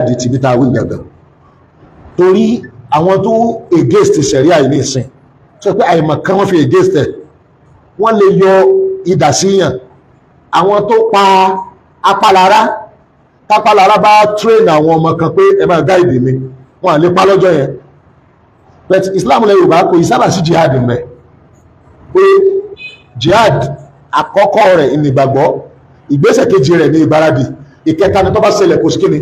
Ti bí ta wí gàgàn, torí àwọn tó against sẹ̀ríà yìí nìsín sọ pé àìmọ̀ kan wọ́n fi against ẹ̀, wọ́n lè yọ idà síyàn. Àwọn tó pa apálára, tápálára bá train àwọn ọmọ kan pé ẹ máa guide mi, wọn à lè pa lọ́jọ́ yẹn. But Islam lẹ Yorùbá kò sábà sí jihad mẹ́, pé jihad àkọ́kọ́ rẹ̀ ní ìgbàgbọ́, ìgbésẹ̀ kejì rẹ̀ ní ìgbáradì, ìkẹta ni tó bá ṣẹlẹ̀ kò sí kíni.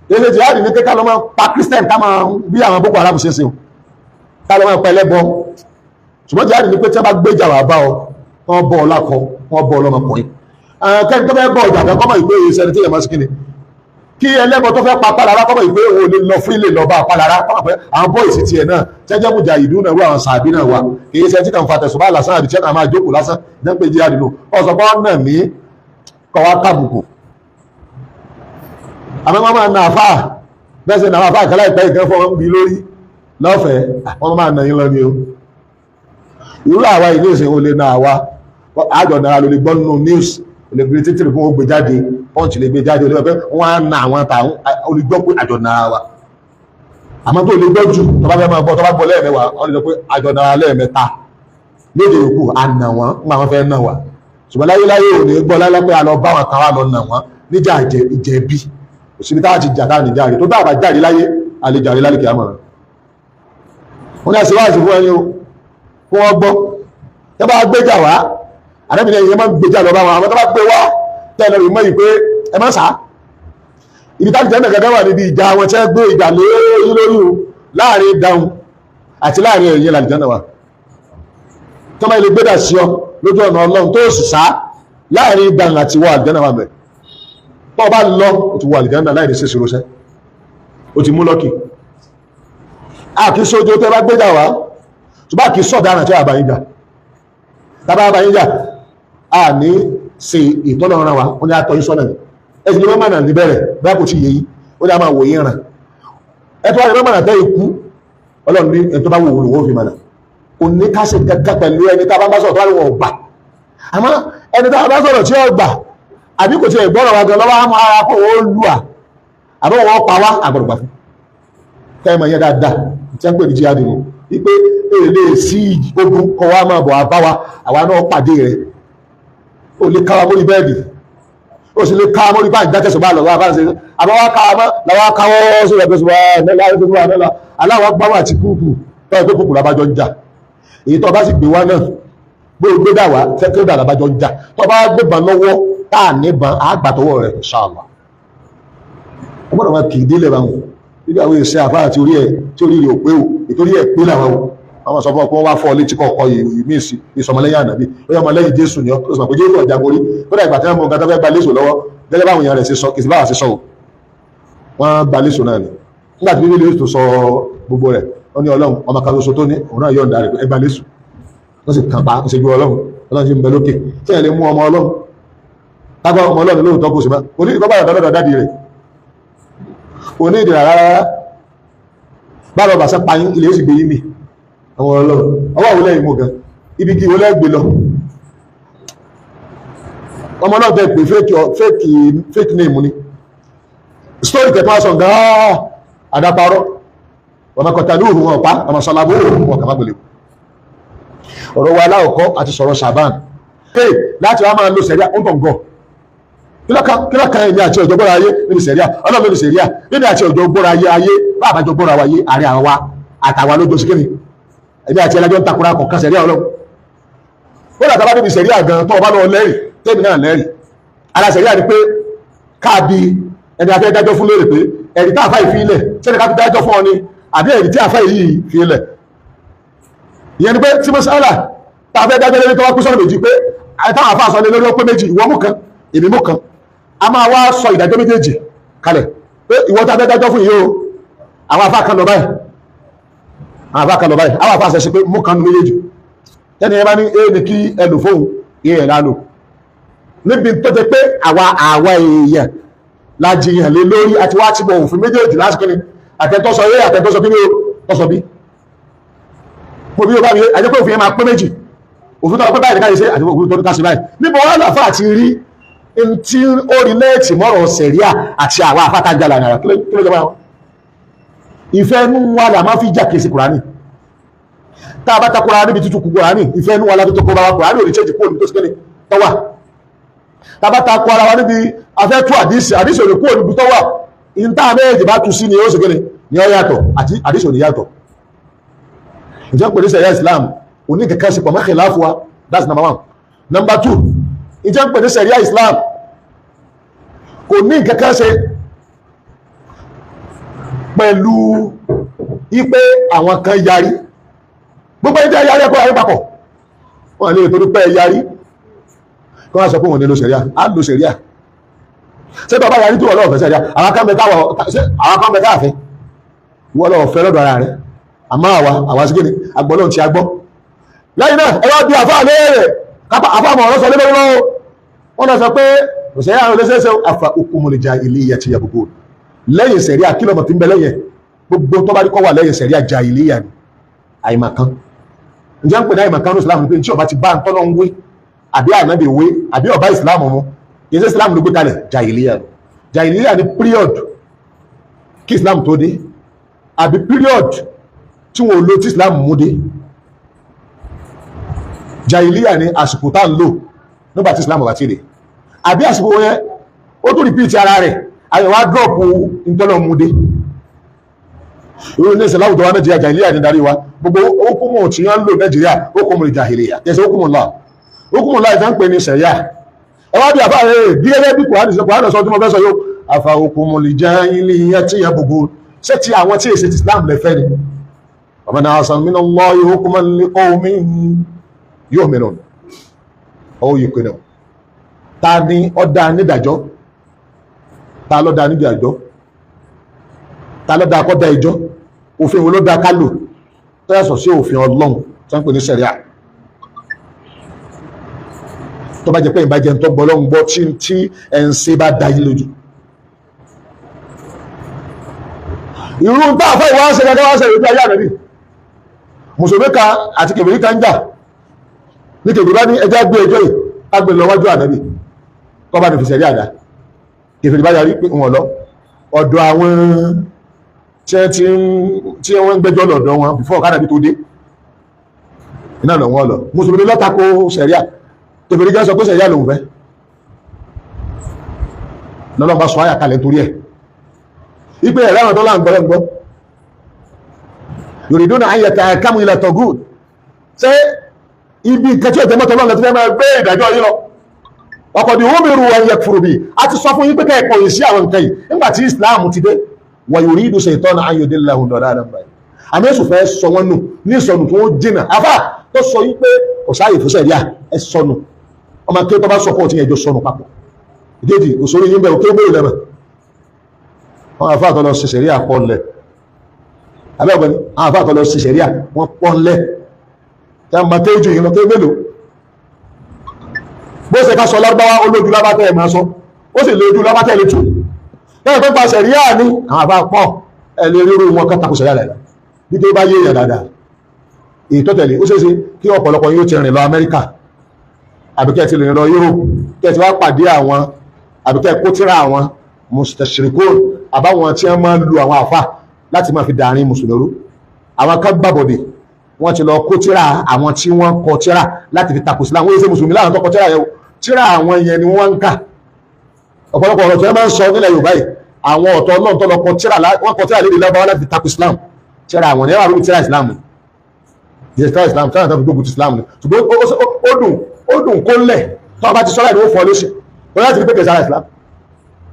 Ilé jihad ní kíkà ló máa pa Christian, ká máa bí àwọn Boko Haram ṣe ṣe o, ká ló máa pa ẹlẹ́bọ. Ṣùgbọ́n jihad ní pé tí wọ́n bá gbéjà wà bá ọ, wọ́n bọ́ ọ lákọ, wọ́n bọ́ ọ lọ́mọkùnrin, kẹ́ni tó fẹ́ bọ́ ọjà kan kọ́mọ̀ ìpé ìṣẹ́ni tí èèyàn máa sí kíni, kí ẹlẹ́bọ tó fẹ́ pa pálára kọ́mọ̀ ìpé òun lè lọ fún ilé lọ bá pálára, kọ́mọ̀ pé àwọn bọ́ìsì tiẹ̀ náà tẹ́jẹ́ mùjà ìdú náà wọ́n àwọn sàbí náà wà, kì í ṣe tí kàn fa tẹ̀sùn bá lásán àbí tí kàn máa jókòó lásán ní pé jihad nù. Ọ̀sọ̀ pé wọ́n náà ní kọ́ wá tàbùkù, àmọ́ wọ́n máa na àfáà bẹ́ẹ̀ sẹ́ na àwọn àfáà kẹ́lá ìpẹ́ ìkan fún wọn bí lórí lọ́fẹ̀ẹ́, wọ́n máa nà yín lọ ní o. Irú àwa ìlú ìsìn ò lè na àwa àjọ náà ló lè gbọ́ nínú news, ò lè gbé títìrì fún ó gbé jáde, Punch lè gbé jáde, ò lè gbọ́ pé wọ́n á na àwọn tàwọn, ò lè gbọ́ pé àjọ náà wa. Àmọ́ tó lè gbọ́ jù, tó bá fẹ́ máa gbọ́, tó bá gbọ́ lẹ́ẹ̀mẹ́wàá, wọ́n lè sọ pé àjọ náà lẹ́ẹ̀mẹ́ta, léde yòókù à nà wọ́n nígbà wọ́n fẹ́ nà wá. Ṣùgbọ́n láyé láyé ò ní gbọ́ láyé pé a lọ bá wọn kan wá lọ nà wọ́n níjà ìjẹ̀bi. Òsibí táà ti jà táà ní járe tó dáàbà jáde láyé, a lè jàre lálẹ́ kìámọ̀ rẹ̀. Wọ́n ní àṣíwáàsì fún ẹni o, kó wọ́n gbọ́. Tẹ́ bá gbéjà wá, àdẹ́bìnrin ẹ̀yẹ máa ń gbéjà lọ bá wọn, àwọn tó bá gbé wá tẹ́lẹ̀ rí mọ́ yìí pé ẹ má sá. Ibi táàbì tẹ́lẹ̀ gẹ́gẹ́ wà níbi ìjà wọn tẹ́ gbé ìjà lé yín lórí o, láàrin dáhùn àti láàrin ẹ̀yìn làlìjánà wa. Tó bá ilé gbéjà sí ọ lójú ọ̀nà Ọlọ́run tó sì sá láàrin dáhùn àti wọ àlìjánà wa bẹ̀. Tó bá lọ, ó ti wọ àlìjánà láì ní ṣèṣirò sẹ́, ó ti mú lọ́kì. A kì í sójú tẹ́ bá gbéjà wá, ṣùgbọ́n a kì í sọ̀daràn tí a bá yín jà. Tábà bá yín jà, a ní ṣe ìtọ́lọ́run wa, ó ní atọ́ yín sọ́nà ni. Ẹ sì ní wọ́n mọ̀nà níbẹ̀rẹ̀ bẹ́ẹ̀ kò tí yé yín, ó ní a máa wò yín ràn. Ẹ tó wá ní wọ́n mọ̀nà tẹ́ ikú, Ọlọ́run ní ẹ tó bá wò wò lòun ó fi mọ̀nà. Kò ní ká ṣe kankan pẹ̀lú ẹni tá a bá bá sọ̀rọ̀ tó bá ní wọn ò gbà. Àmọ́ ẹni tá a bá sọ̀rọ̀ tí ó gbà, àbí kò tiẹ̀ gbọ́rọ̀ wa gan lọ́wọ́, á mọ ara kó wọ́n lù à, àbí wọ́n pa wá, àgbọ̀dọ̀ gbà fún. Kẹ́mọ̀ yẹn dáadáa tí wọ́n pè ní jihad nù wípé èlé sí ogun kọ wá máa bọ̀ àbá wa, àwa náà pàdé rẹ̀. Ó lè káwa mórí bẹ́ẹ̀dì, ó sì lè káwa mórí báyìí dátẹ̀sọ̀ bá lọ́wọ́ àbá ṣe àbá wa káwa mọ́ làwa káwọ́ sórí ẹgbẹ́ sọ́wọ́ mẹ́la ẹgbẹ́ sọ́wọ́ mẹ́la aláwọ̀ gbáwọ̀ àti kúkú tọ́ ẹgbẹ́ kúkú làbájọ́ ń jà. Èyí tó bá sì gbé wá náà gbé gbé dà wá tẹ́kẹ́ dà làbájọ́ ń jà, tó bá gbé bàn lọ́wọ́ tá à ní bàn àgbàtọwọ́ rẹ̀ inshallah. Ó gbọ́dọ̀ máa kì í délẹ̀ báwọn níbi àwọn èsì àfáà àti orí ẹ̀ tí orí rẹ̀ ò pé o, ìtorí ẹ̀ pé làwọn o. Àwọn sọ fún ọ pé wọ́n wá fọ́ ọ létí kọ̀ọ̀kọ́ yìí sí ìsọmọlẹ́yìn ànábì, ó yẹ ọmọlẹ́yìn Jésù ni ó sọ pé Jésù ọ̀jà borí. Kódà ìgbà tí wọ́n mú nǹkan tó fẹ́ gba léṣo lọ́wọ́ gẹ́gẹ́ báwọn èèyàn rẹ̀ ṣe sọ, kì í sí báwa ṣe sọ o, wọ́n gba léṣo náà ni. Nígbà tí Bíbélì tó sọ gbogbo rẹ̀, ó ní Ọlọ́run ọmọ kan ṣoṣo tó ní òun náà yọ̀ǹda rẹ̀ ẹ gba léṣo, wọ́n sì kàn pa ṣe ju Ọlọ́run. Ọlọ́run sì ń bẹ lókè tí ẹ lè mú ọmọ Ọlọ́run tágbà ọmọ Ọlọ́run lóòótọ́ kò sí mọ́, kò ní ìkọ́ bá yọ̀ǹda lọ́dọ̀ dádì rẹ̀, kò ní ìdìrà rárá. Bá lọ bàṣẹ payín ilé yóò sì gbé yín mì. Àwọn Ọlọ́run ọwọ́ àwọn lẹ́yìn mú gan ibi kí ìwọlẹ́ gbé lọ. Ọmọ náà tẹ pé fake name ni story kẹtọ́ aṣọ gan àdàparọ́ ọmọ kọtàlú òhun ọ̀pá ọmọ sọlábó òhun ọ̀kà má gbélé. Ọ̀rọ̀ wa aláwọ̀kọ́ àti sọ̀rọ̀ Ṣàbán pé láti wá máa lo sẹ̀ríà ó ń tọ̀ gọ̀ kí lọ́kàn ẹ̀mí àti ọ̀jọ̀ gbọ́ra ayé níbi sẹ̀ríà Ọlọ́run níbi sẹ̀ríà níbi àti ọ̀jọ̀ gbọ́ra ayé ayé bá àbájọ gbọ́ra wáyé àárín àwa àtàwa lójó sí kíni ẹ̀mí àti ẹlẹ́jọ́ ń takora kọ̀ọ̀kan sẹ̀ríà Ọlọ́run. Ó dàtà bá níbi sẹ̀ríà gan tó ọba lọ lẹ́rìí tẹ́mi náà lẹ́rìí ara sẹ̀ríà ni pé káàbí ẹni afẹ́ dájọ́ fún lórí pé ẹ̀rí tá àfáà ìfi ilẹ̀ sẹ́ni ká fi dájọ́ fún ọ ni àbí ẹ̀rí tí àfáà yìí fi ilẹ̀. Ìyẹn ni pé tí mọ́sálà tá a fẹ́ dájọ́ lórí tó wá kú sọ́nà méjì pé táwọn àfáà sọ lé lórí ó pé méjì, ìwọ mú kan èmi mú kan, a máa wá sọ ìdájọ́ méjèèjì kalẹ̀ pé ìwọ tá a fẹ́ dájọ́ fún yìí o, àwọn àfáà kan lọ báyìí, àwọn àfáà kan lọ báyìí, àwọn àfáà sọ sí pé mú kan nu méjèèjì. Tẹ́ni ẹ bá ní é ní kí ẹ lò fóun é ẹ̀ lálò níbi tó jẹ pé àwa àwa èèyàn la jiyàn lé lórí àti wá ti bọ̀ òfin méjèèjì lásìkò ni àtẹ̀tọ́sọ eré àtẹ̀tọ́sọ kí ni o tọ́sọ bí mo bí o bá mi àjẹ́ pé òfin yẹn máa pé méjì, òfin tó pé báyìí ká ṣe àti òfin tó ní ká ṣe báyìí. Níbo wọn làfà àti rí Tí ó rí lẹ́ẹ̀tì mọ́rọ̀ sẹ̀ríà àti àwọn afátajà lànà, kí ló jọba wọn? Ìfẹ́ inú wa là máa fi jà kèsì Kùránì. Tá a bá takora níbi tútù Kùránì, ìfẹ́ inú wa la fi takora wa. Kùránì ò ní change kúrò níbi tó sikẹ́ni tọ́wà. Tá a bá takora wa níbi afẹ́ tú àdísì, àdísì ò ní kúrò níbi tọ́wà. Ìta méjì bá tú sí ni ó sikẹ́ni ni ó yàtọ̀, àti àdísì ò ní yàtọ̀. Ìjọ pẹ̀lú sẹ̀ríà Islam òní kẹ̀kẹ́ sí pọ̀mọ́ khilafu wa. That's number one. Number two, ìjọ pẹ̀lú sẹ̀ríà Islam kò ní kẹ̀kẹ́ ṣe pẹ̀lú ipé àwọn kan yarí. Gbogbo ẹni tẹ́ yarí ẹ̀kọ́ yarí papọ̀, wọ́n lè torí pé yarí kí wọ́n sọ pé wọ́n ní lo sẹ̀ríà. Á lo sẹ̀ríà. Ṣé bàbá yarí tó wọ́n lọ́wọ́ fẹ́ sẹ̀ríà? Àwọn kan bẹ káàfẹ́ wọ́n lọ́wọ́ fẹ́ lọ́dọ̀ ara rẹ̀. Àmọ́ àwa sí kíni agbọ́lọ́ ti agbọ́. Lẹ́yìn náà, ẹ wá bí àfáà léèrè, kápá àfáà mọ̀ ọ̀rọ̀ sọ lébẹ̀rẹ̀ lọ́wọ́. Wọ́n náà sọ pé òṣèré àwọn olóṣèṣe afa hukumul jahiliyyati yabghun. Lẹ́yìn sẹ̀ríà, kílọ̀mọ̀ tí ń bẹ lẹ́yìn? Gbogbo tó bá rí kọ́ wà lẹ́yìn sẹ̀ríà, jahiliya ni, àìmọ̀kan. Ǹjẹ́ ń pè ní àìmọ̀kan ní Islam pé tí ọba ti bá ń tọ́nà ń wé, àbí ànábì wé, àbí ọba Islam mu, kì í ṣe Islam ló gbé kalẹ̀, jahiliya ni. Jahiliya ni period kí Islam tó dé, àbí period tí wọn ò lo tí Islam mú dé. Jahiliya ni àsìkò tá ń lò nígbà tí Islam wà tí rè, àbí àsìkò yẹn ó tún repeat ara rẹ̀, àyẹ̀wò á drop ntọ́nà mú dé. Irú ní ìsìn láwùjọ wa Nàìjíríà, jahiliya ní darí wa. Gbogbo hukumu tí wọ́n ń lò Nàìjíríà, hukumu jahiliya, kẹsẹ̀ hukumu Allah. Hukumu Allah ìtàn pè ní sẹ̀ríà. Ẹ wá bí àbá rẹ̀ bí gẹ́gẹ́ bí Kùránì sọ, Kùránì sọ tí mo fẹ́ sọ yóò afa hukumu jahiliya tí yabghun. Ṣé ti àwọn tí èsì ti Islam lè fẹ́ ni? Wa man ahsanu minallahi hukman liqawmin yu'minun aw yuqinun. Ta ni ó dá nídàjọ́? Ta ló dá nídàjọ́? Ta ló dá kọ́ dá ìjọ́? Òfin wo ló dá ká lò tó yàtọ̀ sí òfin Ọlọ́run tó ń pè ní sẹ̀ríà? Tó bá jẹ́ pé ìbàjẹ́ ń tọ́ gbọ́ Ọlọ́run gbọ́, tí ẹ̀ ń ṣe bá dá yín lójú. Irú tá a fẹ́ ìwá ṣe gẹ́gẹ́ wá ṣe ìròjú ayé ànábì. Mùsùlùmí kan àti kèfèrí kan ń jà. Ní kèfèrí bá ní ẹjẹ́ gbé ẹjọ́ yìí ká gbé lọ wájú ànábì tó bá ní fi sẹ̀rí àdá. Kèfèrí bá yarí pé wọn lọ ọ̀dọ̀ àwọn tí wọ́n ń gbẹ́jọ́ lọ́dọ̀ wọn before kánàbí tó dé iná lọ wọn lọ. Mùsùlùmí ló tako sẹ̀ríà, kèfèrí jẹ́ sọ pé sẹ̀ríà lòun fẹ́. Lọ́lọ́ bá sọ àyà kalẹ̀ torí ẹ̀ ipe ẹ̀rọ àwọn tó là ń gbọ́ lọ́gbọ́ yuriduna an yatahakamu ila tagut. Ṣé ibi nǹkan tí ọ̀jẹ̀ mọ́tò lọ́nà tí fẹ́ máa gbé ìdájọ́ yìí lọ? Ọkọ̀ ni umiru an yakfuru bi. A ti sọ fún yín pé kẹ́ẹ̀kọ́ yìí sí àwọn nǹkan yìí nígbà tí Islam ti dé. Wa yuridu shaytanu an yudillahum dalalan ba'ida. Àmì èṣù fẹ́ sọ wọ́n nù ní ìsọnù tó jìnà. Afá tó sọ yín pé kò sáàyè fún sẹ̀ríà, ẹ sọnù. Ọmọ akéwì tó bá sọ fún ọtí yẹn jọ sọnù papọ̀. Ìkejì òṣèré yín bẹ̀rù kéwì mélòó lẹ́mọ̀. Àwọn afá tó lọ ṣe sẹ̀ríà pọ̀ ńlẹ̀. Abẹ́ ọ̀gbẹ́ni, àwọn afá tó lọ ṣe sẹ̀ríà wọ́n pọ̀ ńlẹ̀. Tí a máa kéwì jù yín lọ, kéwì mélòó? Bó ṣe ká sọ lárúbáwá olójú lábátẹ́ ẹ̀ máa sọ, ó sì lójú lábátẹ́ lè tú. Lẹ́yìn tó pa sẹ̀ríà ní àwọn àbá pọ̀, ẹ lè rírú wọn kọ́ tako sẹ̀ríà lẹ́la. Bí tó bá yé èèyàn dáadáa, èyí tó tẹ̀lé, ó ṣeéṣe kí ọ̀pọ̀lọpọ̀ yóò ti rìn lọ Amẹ́ríkà, àbí kẹ́ ti rìn lọ Europe, kẹ́ ti wá pàdé àwọn, àbí kẹ́ kó tíra àwọn mustachirikon, àbáwọn tí wọ́n máa ń lu àwọn àfà láti máa fi dàárín mùsùlùmí rú. Àwọn kan gbàbọ̀dè, wọ́n ti lọ kó tíra àwọn tí wọ́n kọ tíra láti fi takò sílá. Wọ́n yé ṣe mùsùlùmí láwọn tó kọ tíra yẹn o, tíra àwọn yẹn ni wọ́n ń kà. Ọ̀pọ̀lọpọ̀ ọ̀rọ̀ tí wọ́n máa ń sọ nílẹ̀ Yorùbá yìí, àwọn ọ̀tọ̀ Ọlọ́run tó lọ kọ tíra, wọ́n kọ tíra lédè Lárúbáwá láti fi takò Islam. Tíra àwọn ní ẹwà lórí tíra Islam, tíra Islam, tíra tó fi gbógun ti Islam ni. Ṣùgbọ́n ó dùn kó lẹ̀ tó a bá ti sọ́ra ìdíwọ́ fọ́ lóṣì wọ́n láti rí pé kẹsàrà Islam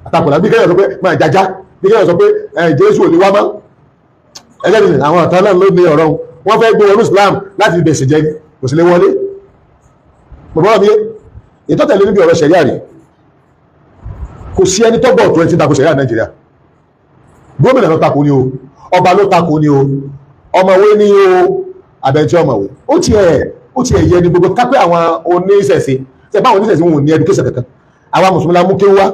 àtakùnà. Bí kéèyàn sọ pé máa jájá, bí kéèyàn sọ pé Jésù ò ní wá mọ́, ẹlẹ́rìí àwọn ọ̀tá náà ló ní ọ̀rọ̀ wọn fẹ́ gbé wọnú Islam láti fi bẹ̀sẹ̀ jẹ́, kò sì lè wọlé. Bàbá mi, ètò tẹ̀lé níbi ọ̀rọ̀ ṣẹ̀ríà rẹ̀, kò sí ẹni tọ́gbọ̀ tó ẹni tí tako ṣẹ̀ríà Nàìjíríà. Gómìnà ló tako ni o, ọba ló tako ni o, ọmọwé ni o, abẹ́ntí ọmọwé. Ó tiẹ̀ yẹ ni gbogbo kápẹ́ àwọn oníṣẹ̀ṣe, ṣe báwọn oníṣẹ̀ṣe wọn ò ní education kankan. Àwa mùsùlùmí la mú kí wá,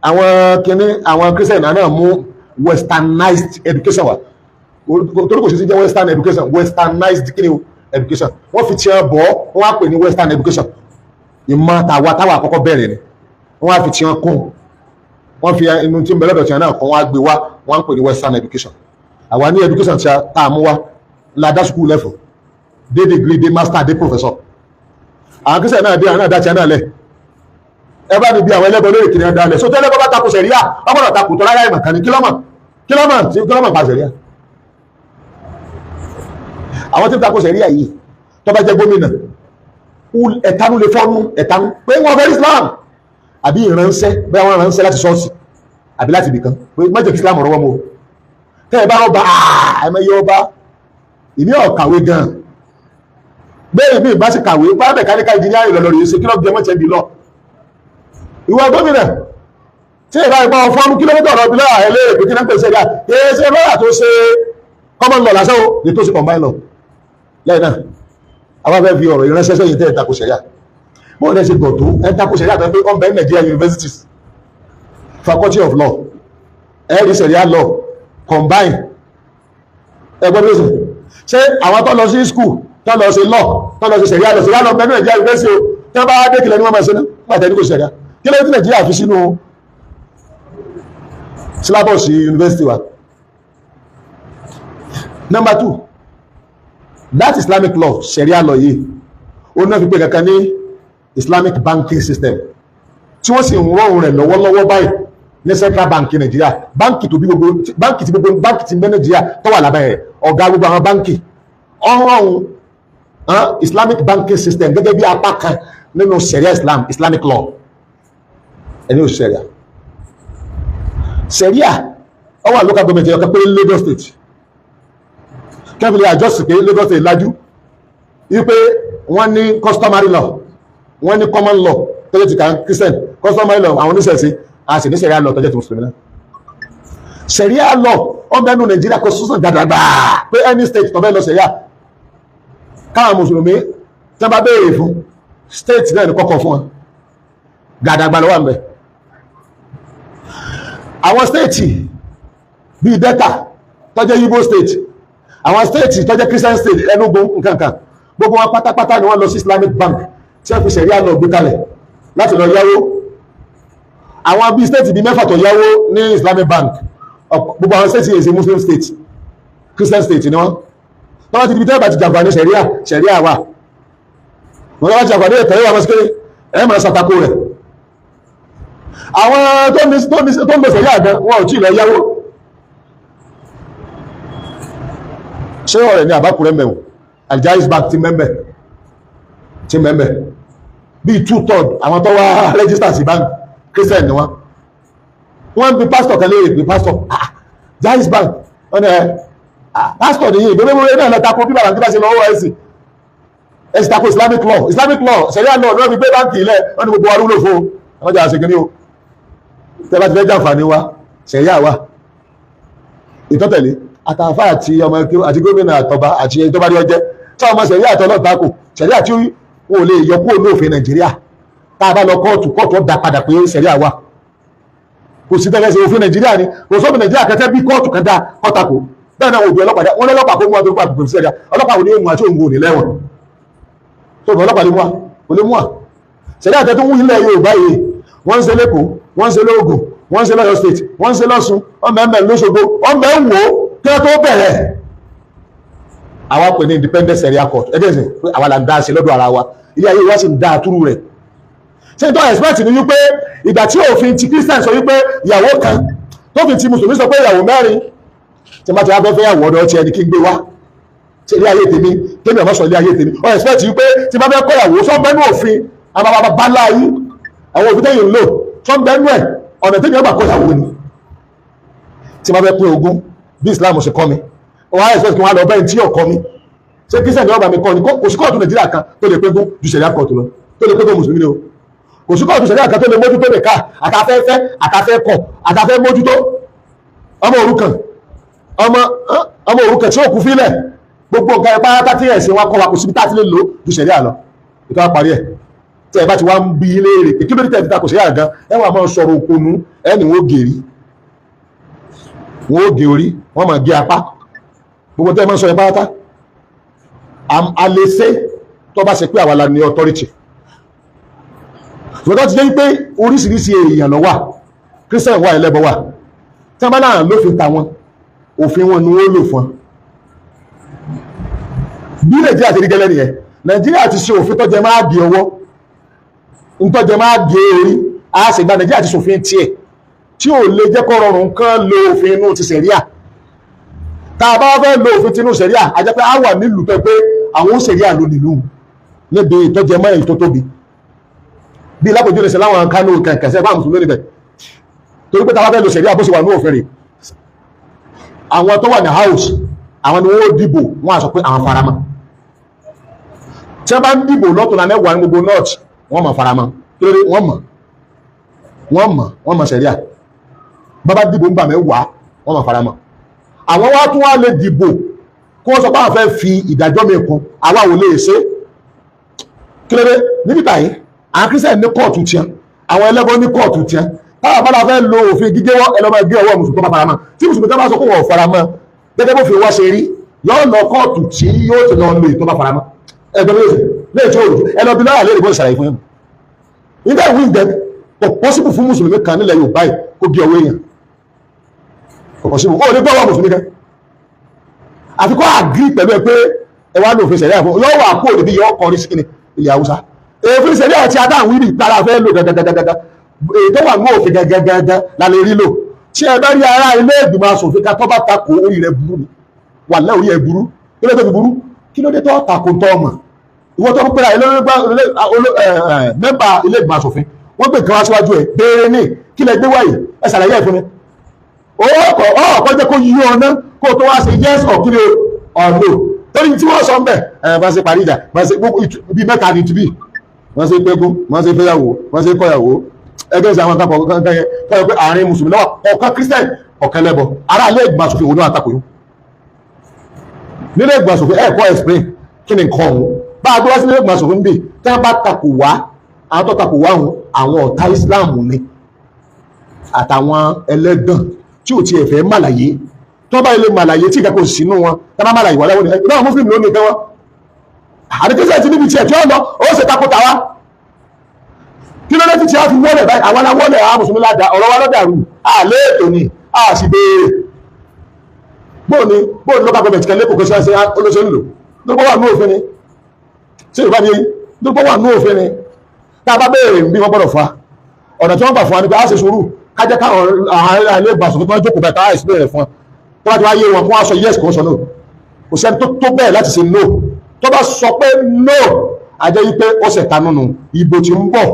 àwọn kìíní àwọn Christian náà mú westernized education wa, torí kò sí sí jẹ́ western education, westernized kí ni o education. Wọ́n fi tiẹ̀ bọ̀, wọ́n á pè ní western education. Ìmọ̀ tàwa táwa àkọ́kọ́ bẹ̀rẹ̀ ni. Wọ́n á fi tiwọn kún, wọ́n fi inú tí ń bẹ lọ́dọ̀ tiwọn náà kún, wọ́n á gbé wá, wọ́n ń pè ní western education. Àwa ní education tí a mú wá la dá school level dé degree, dé master, dé professor. Àwọn Christian náà dé, àwọn náà dá tiwọn náà lẹ̀. Ẹ bá ní bí àwọn ẹlẹ́bọ lórí kìnìún dá lẹ̀. So tẹ́lẹ́bọ bá takò sẹ̀ríà, wọ́n gbọ́dọ̀ takò tó rárá. Ìmọ̀ kan ní kílọ́mọ̀ kílọ́mọ̀ tí kílọ́mọ̀ pa sẹ̀ríà. Àwọn tí ń takò sẹ̀ríà yìí, tó bá jẹ́ gómìnà, ẹ̀tanú lè fọ́nú ẹ̀tanú pé wọ́n fẹ́ Islam, àbí ìránṣẹ́, bẹ́ẹ̀ wọ́n ránṣẹ́ láti ṣọ́ọ̀ṣì àbí láti ibìkan pé má jẹ́ kí Islam rọwọ́ mọ́. Tẹ́ ẹ bá rọ́ba ẹ̀mẹ́yẹ ọba ìmí ọ̀kàwé gan bẹ́ẹ̀ mi bá sì kàwé bá mechanical engineering lọ́lọ́ rèé ṣe. Kí ló jẹ mọ́tẹ́ bí lọ ìwọ gómìnà tí ìbá ìbá fọ́nú kìlómítà ọ̀rọ̀ ìbílẹ̀ ẹlẹ́rìí pé kí náà ń pèsè ẹ̀dá kìí ṣe lọ́yà tó ṣe common law lásán o lè tó ṣe combine law. Lẹ́yìn náà, àwọn afẹ́ fi ọ̀rọ̀ ìránṣẹ́ sẹ́yìn tẹ́ ẹ̀ tako ṣẹ̀ríà. Bóun ẹ̀ ṣe gbọ̀ tó ẹ̀ tako ṣẹ̀ríà tó ń pé ọ̀nbẹ Nigeria universities, faculty of law, ẹ̀rí ṣẹ̀ríà law combine. Ẹgbọ́n bí ó sì ṣé àwọn tó lọ sí school, tó lọ sí law, tó lọ sí ṣẹ̀ríà law, ṣẹ̀ríà law bẹ́ẹ̀ Nigeria university o, tí wọ́n bá dé kílẹ̀ ní wọ́n máa ṣe ní pàtẹ́ ní kò ṣẹ̀ríà. Kí ló dé Nàìjíríà fi sínú syllabus university wa? Number two, that Islamic law, sharia law yìí, ó náà fi pé kankan ní Islamic banking system tí wọ́n sì ń rọrùn rẹ̀ lọ́wọ́lọ́wọ́ báyìí ní Central Bank Nàìjíríà. Báńkì tó bí gbogbo báńkì, tí gbogbo báńkì tí ń bẹ Nàìjíríà tó wà lábẹ́ rẹ̀, ọ̀gá gbogbo àwọn báńkì ọ̀rọ̀rùn Islamic banking system gẹ́gẹ́ bí apá kan nínú sharia Islam, Islamic law. Ẹni ò sharia, sharia ó wà local government ẹ̀yọ̀kan pé Lagos State kẹ́fìlì àjọsìn pé Lagos State lajú wípé wọ́n ní customary law, wọ́n ní common law tó jẹ́ ti kàn Christian, customary law àwọn oníṣẹ̀ṣe, a sì ní sharia law tó jẹ́ ti mùsùlùmí náà. Sharia law ó bẹnu Nàìjíríà constitution dàdàgbà pé any state tó fẹ́ lọ sharia, káwọn mùsùlùmí tí wọ́n bá béèrè fún, state náà ní kọ́kọ́ fún wọn. Gàdàgbà ló wà ń bẹ̀. Àwọn state bíi Delta tó jẹ́ Igbo state, àwọn state tó jẹ́ Christian state, Enugu, nkankan, gbogbo wọn pátápátá ni wọ́n lọ sí Islamic bank tí wọ́n fi ṣẹ̀ríà lọ gbé kalẹ̀ láti lọ yáwó. Àwọn bíi state bíi mẹ́fà tó yáwó ní Islamic bank, gbogbo àwọn state yìí ṣe Muslim state, Christian state ni wọ́n. Tọ́wọ́ ti di tẹ́lẹ̀ bá ti jàǹfààní ṣẹ̀ríà, ṣẹ̀ríà wà wọ́n lọ́wọ́ jàǹfààní ẹ̀tọ́ yóò wà mọ́síkéré ẹ̀ máa ṣàtakò rẹ̀. Àwọn tó ń lọ ṣẹ̀ríà gan, wọn ò tí ì lọ yáwó. Ṣé ọ̀rẹ́ ní àbákùrẹ́ mẹ́wọ̀n Aljaiz Bank ti mẹ́mẹ́ ti mẹ́mẹ́ bíi 2/3 àwọn tó wá register sí bank, Christian ni wọ́n. Wọ́n ń bi pastor kan léèrè pé, "Pastor, ah, Jaiz Bank?" Wọ́n ní ẹ pastor nìyí ìgbẹ́gbẹ́ náà lọ tako bí bàbá ṣe lọ́wọ́ ẹ̀sìn ẹ̀sìn tako Islamic law, Islamic law, Sharia law ní wọ́n fi gbé báńkì ilẹ̀. Wọ́n ní gbogbo wa wúlò fún àwọn jà àṣekínní o. Tẹ́ bá ti fẹ́ jàǹfààní wa, Sharia wa ìtọ́tẹ̀lé àtàfà àti ọmọ àti gómìnà àtọba àti ẹni tó bá rí ọjẹ́ tí àwọn ọmọ Sharia àtọ́lọ́ tako Sharia tí wọn ò lè yọ kúrò ní òfin Nàìjíríà. Tá a bá lọ kóòtù, kóòtù ó dá padà pé Sharia wà. Kò sí tẹ́lẹ̀ sí òfin Nàìjíríà ni. Kò sófin Nàìjíríà kẹtẹ́ bí kóòtù kan dá kọ́tàkó. Bẹ́ẹ̀ náà òbí ọlọ́pàá wọn lọ́lọ́pàá kó mú wa tó pa àpòpò Sharia. Ọlọ́pàá ò ní mú àti òun ò ní lẹ́wọ̀n tó bọ̀. Ọlọ́pàá lè mú wa, kò lè mú wa. Sharia àtẹ́tún wú ilẹ̀ Yorùbá yìí, wọ́n ń ṣe lẹ́kọ̀ọ́, wọ́n ń ṣe lóògùn, wọ́n ń ṣe lọ́yọ̀ state, wọ́n ń ṣe lọ́ṣun, wọ́n mẹ́mẹ́ lóṣogbo, wọ́n mẹ́ ń wò ó kí wọ́n tó bẹ̀rẹ̀. Àwa pè ní independent Sharia court. Ẹgbẹ́ ìsìn pé àwa là ń dá ṣe lọ́dọ̀ ara wa. Ilé ayé wa sì ń dá àtúrú rẹ̀. Ṣé n tó expect ni wípé ìgbà tí òfin ti Christian sọ wípé ìyàwó kan, tófin ti mùsùlùmí sọ pé ìyàwó mẹ́rin, tí wọ́n ti wá fẹ́ fẹ́ yàwó ọ̀dọ̀ ti ẹni kí n gbé wá ṣe ilé ayé tèmi, kémi ọmọ sọ ilé ayé tèmi, ọ expect wípé tí wọ́n fẹ́ kọ́ ìyàwó sọ bẹ́nu òfin àwọn bàbá bá láyé, àwọn òfin tẹ́yìn ń lò sọ bẹ́nu ẹ̀, ọ̀nà tẹ́mi ọgbà kọ́ ìyàwó ni. Tí wọ́n fẹ́ pín ogún bí Islam ṣe kọ́ mi, wọ́n á expect kí wọ́n á lọ bẹ́ẹ̀ tí ọkọ mi ṣé Christian ní ọba mi kọ́ ni. Kò sí kóòtù Nàìjíríà kan tó lè pín ju Sharia kóòtù lọ tó lè pín mùsùlùmí ni o. Kò sí kóòtù Sharia kan tó lè mójútó nìka àtàfẹ́fẹ́, àtàfẹ́ kọ̀, àtàfẹ́ mójútó ọmọ òrukàn, ọmọ òrukàn tí ó kú fílẹ̀, gbogbo nǹkan ẹ̀ pátá tí ẹ̀sìn wa kọ́ wa, kò síbi tá a ti lè lò ju Sharia lọ. Ètò àparí ẹ̀, tí ẹ bá ti wá ń bí léèrè pé kí ló dé tẹ̀ fi ta kò Sharia gan, ẹ wà máa sọ̀rọ̀ òpònú. Ẹni wọ́n gèrè, wọ́n ó gé orí, wọ́n máa gé apá, gbogbo tẹ́ ẹ máa sọ yẹn pátá. A lè ṣe tó bá ṣe pé àwa la ní authority. Ṣùgbọ́n ti jẹ́ pé oríṣiríṣi èèyàn ló wà, Christian wà, ẹlẹ́bọ wà, tí wọ́n bá náà lófin tàwọn, òfin wọn ni wọ́n lò fún. Bí Nàìjíríà ti rí gẹ́lẹ́ nìyẹn. Nàìjíríà ti ṣe òfin tọ́jẹ máa di ọwọ́, ntọ́jẹ máa di orí, a sì gba Nàìjíríà ti ṣòfin tiẹ̀ tí ò lè jẹ́ kó rọrùn kán lo òfin inú ti sẹ̀ríà. Tá a bá fẹ́ lo òfin tinú sẹ̀ríà, a jẹ́ pé a wà nílùú tó pé àwọn sẹ̀ríà ló nílùú níbi ìtọ́jẹ mọ́ èyí tó tóbi. Bí lápòjú lè ṣe láwọn Kánò kẹ̀kẹ́ sẹ́ bá mùsùlùmí níbẹ̀, torí pé tá a bá fẹ́ lo sẹ̀ríà bó ṣe wà ní òfin rẹ̀, àwọn tó wà ní house àwọn ni wọ́n dìbò, wọ́n á sọ pé àwọn faramọ́. Tí wọ́n bá ń dìbò lọ́tùnla mẹ́wàá ní gbogbo north, wọ́n mọ̀ faramọ́. Kí ló dé? Wọ́n mọ̀, wọ́n mọ̀, wọ́n mọ̀ sẹ̀ríà. Bàbá dìbò ń bà mẹ́wàá, wọ́n mọ̀ faramọ́. Àwọn wá tún wá lè dìbò kí wọ́n sọ pé àwọn fẹ́ fi ìdájọ́ mi kún, àwa ò lè ṣe. Kí ló dé? Níbi báyìí àwọn Christian ní kóòtù tiẹ̀, àwọn ẹlẹ́bọ ní kóòtù tiẹ̀. Táwọn bá fẹ́ lo òfin gígéwọ́, ẹlọ́mọ ẹgbẹ́ ọwọ́ mùsùlùmí tó bá faramọ́. Tí mùsùlùmí tó bá sọ pé wọ́n faramọ́, gẹ́gẹ́ bó fi wá ṣe rí, yóò lọ kóòtù tí yóò ti lọ lo ìtọ́ bá faramọ́. Ẹgbẹ́ méjì lè tó òrùjú ẹ lọ bí lọ́yà lè rí bó ṣàlàyé fún yẹn. Nígbà ìwé ìgbẹ́ kò pọ́sibù fún mùsùlùmí kan nílẹ̀ Yorùbá yìí kó gé ọwọ́ èèyàn, kò pọ́sibù. Ó ní gbọ́wọ́ mùsùlùmí kan àfi kó àgírí pẹ̀lú ẹ pé ẹ wá lòfin ṣẹ̀ríà fún yóò wà kó òdìbí yóò kọrí sí kíni ilẹ̀ Haúsá. Òfin ṣẹ̀ríà àti adáhùn wíìlì tára fẹ́ lò gẹ́gẹ́gẹ́gẹ́, èyí tó wà ní òfin gẹ́gẹ́gẹ́gẹ́ la lè rí lò. Tí ẹ bá rí ará ilé ìgbìmọ̀ asòfin ká tó bá takò, orí rẹ burú ni, wà lẹ́ orí ẹ burú. Kí ló dé tó fi burú? Kí ló dé tó takò tó ọmọ ìwọ tó ń pera mẹ́mbà ilé ìgbìmọ̀ asòfin? Wọ́n gbé nǹkan wá síwájú ẹ̀, béèrè ní kí lẹ gbé wáyé, ẹ ṣàlàyé ẹ̀ fún mi. Ọkọ̀ jẹ́ kó yí ọ ná kó tó wá sí yes or kí ni or no. Torí tí wọ́n sọ ń bẹ̀ ẹ̀ bá ṣe parí ìjà, bá ṣe bí mẹ́ta ni tibí, wọ́n ṣe pẹ́gún, wọ́n ṣe fẹ́yàwó, wọ́n ṣe kọ́yàwó, ẹgbẹ́ ìṣe àwọn akapọ̀ kankan yẹn kọ́ ẹ pé àárín mùsùlùmí lọ́wọ́, ọ̀kan Christian, ọ̀kan lẹ́bọ. Ará ilé ìgbìmọ̀ asòfin òun náà àtakò yìí nílé ìgbìmọ̀ asòfin ẹ̀ kọ́ explain kí ni nǹkan ọ̀hún bá a gbé wá sí ilé ìgbìmọ̀ asòfin bí tí wọ́n bá takò wá. Àwọn tó takò wá ọ̀hún, àwọn ọ̀tá Islam ni àtàwọn ẹlẹ́gàn tí ò tiẹ̀ fẹ́ màlàyé. Tó bá ilé màlàyé tí ìkẹ́kọ̀ọ́ sínú wọn, tá bá màlàyé wà láwọn ní ìdáhùn Muslim ló ní nǹkan wọn. Àdìkísẹ́ ti níbi tiẹ̀ tí ó lọ, ó sì takò tàwa. Kí ló dé tí a fi wọlé báyìí? Àwọn aláwọlẹ̀, àwọn mùsùlùmí ládàá ọ̀rọ̀ wa lọ́dàrú àlẹ́ ètò ni a sì béèrè. Bóòní bóòní local government kan lẹ́kọ̀ọ́ kó ṣe olóṣèlú lò lórúkọ wà ní òfin ni ṣé ìbá ni lórúkọ wà ní òfin ni. Tá a bá béèrè bí wọ́n gbọ́dọ̀ fa ọ̀nà tí wọ́n gbà fún wa ni pé a ṣe sùúrù ká jẹ́ káwọn ilé ìgbàsọ̀ tó wọ́n jókòó bẹ́ẹ̀ ká explain rẹ̀ fún wọn. Tó bá ti wá yé wọn, kó wọ́n sọ yes, kó sọ no. Kò sẹ́ni tó tó bẹ́ẹ̀ láti ṣe no. Tó bá sọ pé no, a jẹ́ wípé ó ṣẹ̀ tanú nù. Ìbò tí ń bọ̀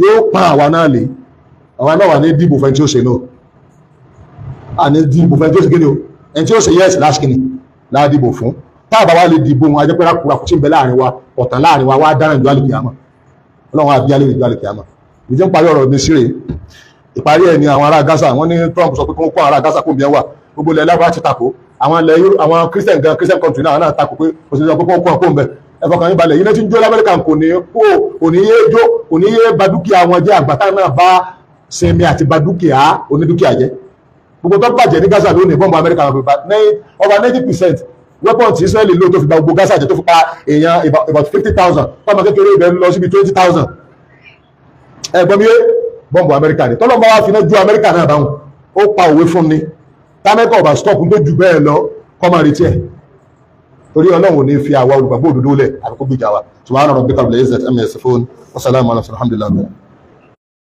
yóò pa àwa náà lé, àwa náà wà ní dìbò fẹ́ tí ó ṣe no, à ní dìbò fẹ́ tí ó ṣe kíni o. Ẹni tí ó ṣe yes láti kíni láàdìbò fún. Tá a bá wá lè dìbò wọn, a jẹ́ pé rákùrakù tí ń bẹ láàrin wa ọ̀tàn láàrin wa wá dáná ìjọ àlùkìyàmọ̀. Ọlọ́run àbí alẹ́ ìjọ àlùkìyàmọ̀. Ìdí ń parí ọ̀rọ̀ mi sí rèé. Ìparí ẹ̀ ni àwọn ará Gaza, wọ́n ní Trump sọ pé kí wọ́n kó àwọn ará Gaza kó bí ẹ wà. Gbogbo ilẹ̀ lábá ti takò, àwọn ilẹ̀ àwọn Christian gan, Christian country náà náà takò pé òṣèlú sọ pé kí wọ́n kó wọn kó ń bẹ. Ẹ̀fọ́ yín balẹ̀ yìí tí ń jó l'Amẹ́ríkà kò ní kó, kò ní yé jó, kò ní yé ba dúkìá wọn jẹ́. Àgbàtà náà bá sinmi àti ba dúkìá onídúkìá jẹ́. Gbogbo tó bàjẹ́ ní Gaza lónìí, bọ́ǹbù Amẹ́ríkà wọn fi ba over 90% weapon tí Israeli lò tó fi ba gbogbo Gaza jẹ́, tó fi pa èèyàn about 50,000, fáwọn kékeré ibẹ̀ lọ síbi 20,000. Ẹ̀gbọ́n mi yé, bọ́ǹbù Amẹ́ríkà ni. Tọ́lọ́ bá wá fi iná ju Amẹ́ríkà náà báwọn, ó pa òwe fún ni. Tamẹ́kà ọba stop tó jù bẹ́ẹ̀ lọ, kọ́ máa retí ẹ̀, torí Ọlọ́run ò ní fi àwa olùgbàgbọ́ òdodo lẹ̀ àbíkó gbìjà wa. Subhana rabbika rabbil izzati amma yasifun wa salamun ala alhamdulillah.